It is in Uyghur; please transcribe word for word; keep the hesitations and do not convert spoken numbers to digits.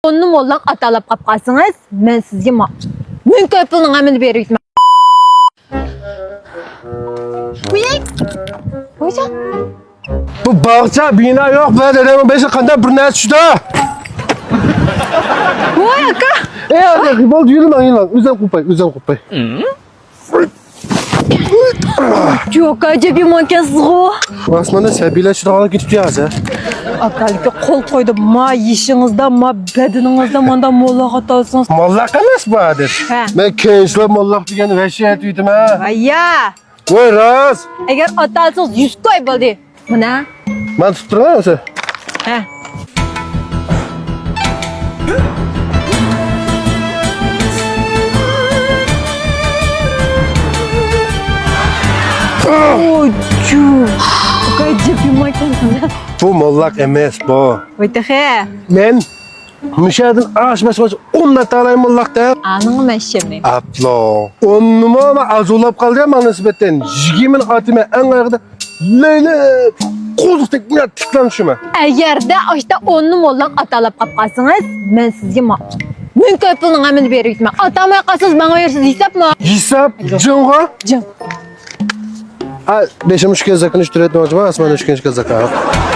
ئوننى موللاڭ ئاتالاپ قاپ قالسىڭىز، مەن سىزگە ما-، مىڭ كوي پۇلنىڭ ھەممىنى بېرىۋېتىمەن. قوياي. قويسا. بۇ باغچە، بىنا يوق، بۇ دادامنىڭ بېشىغا قانداق بىر نەرسە چۈشتى؟ ۋاي، ئاكا. ئەي، ئاكا، بولدى، يۈرمەڭ، يۈرمەڭ. ئۆزۈم قوپاي، ئۆزۈم قوپاي. جوكا، ئەجەب يامانكەنسىزغۇ. ئاسماندا سەبىيلەر چۈشىدىغان كېتىپتۇ ھازىر. ئاكا، قول قويدۇم، ما يېشىڭىزدا، ما بەدىنىڭىزدا ماندا موللاق ئاتالسىڭىز. موللاق ئەمەس بۇ ئادەت. ھە. مەن كەينىچىلەر موللاق دېگەن ۋەھشىي ئېتىۋېتىمەن. ۋايا. ۋاي راست. ئەگەر ئاتالسىڭىز يۈز كوي بولدى. مانا. مانا تۇتۇپ تۇرۇڭ ئەمىسە. ھە. ئوي، چۇ. قايتىپ يۇمايتىڭ. بۇ موللاق ئەمەس بۇ. ۋاي تېخى. مەن مۇشۇ يەردىن ئاشماس ئون ئاتالايمەن موللاق دەپ. ئانىڭ مەششىمى. ئاپلو. ئوننىمۇ مەن ئازۇلاپ قالدى ماڭا نىسبەتەن. يىگىرمىنى ئاتىمەن ئەڭ ئاخىرىدا. لەيلەپ، قوزۇقتەك مىنە تىكلەن شۇما. ئەگەردە ئاشتا ئوننى موللاڭ ئاتالاپ قاپ قالسىڭىز، مەن سىزگە ما-، مىڭ كوي پۇلنىڭ ھەممىنى بېرىۋېتىمەن. ئاتالماي قالسىڭىز، ماڭا بېرىسىز، ھېسابمۇ؟ ھېساب؟ جىڭغا؟ جىڭ. ئا، بېشىم ئۈچ كېرە زاكىنى ئۈچ تۈرەتمەكچىمەن، ئاسماندا ئۈچ كېرە زاكا.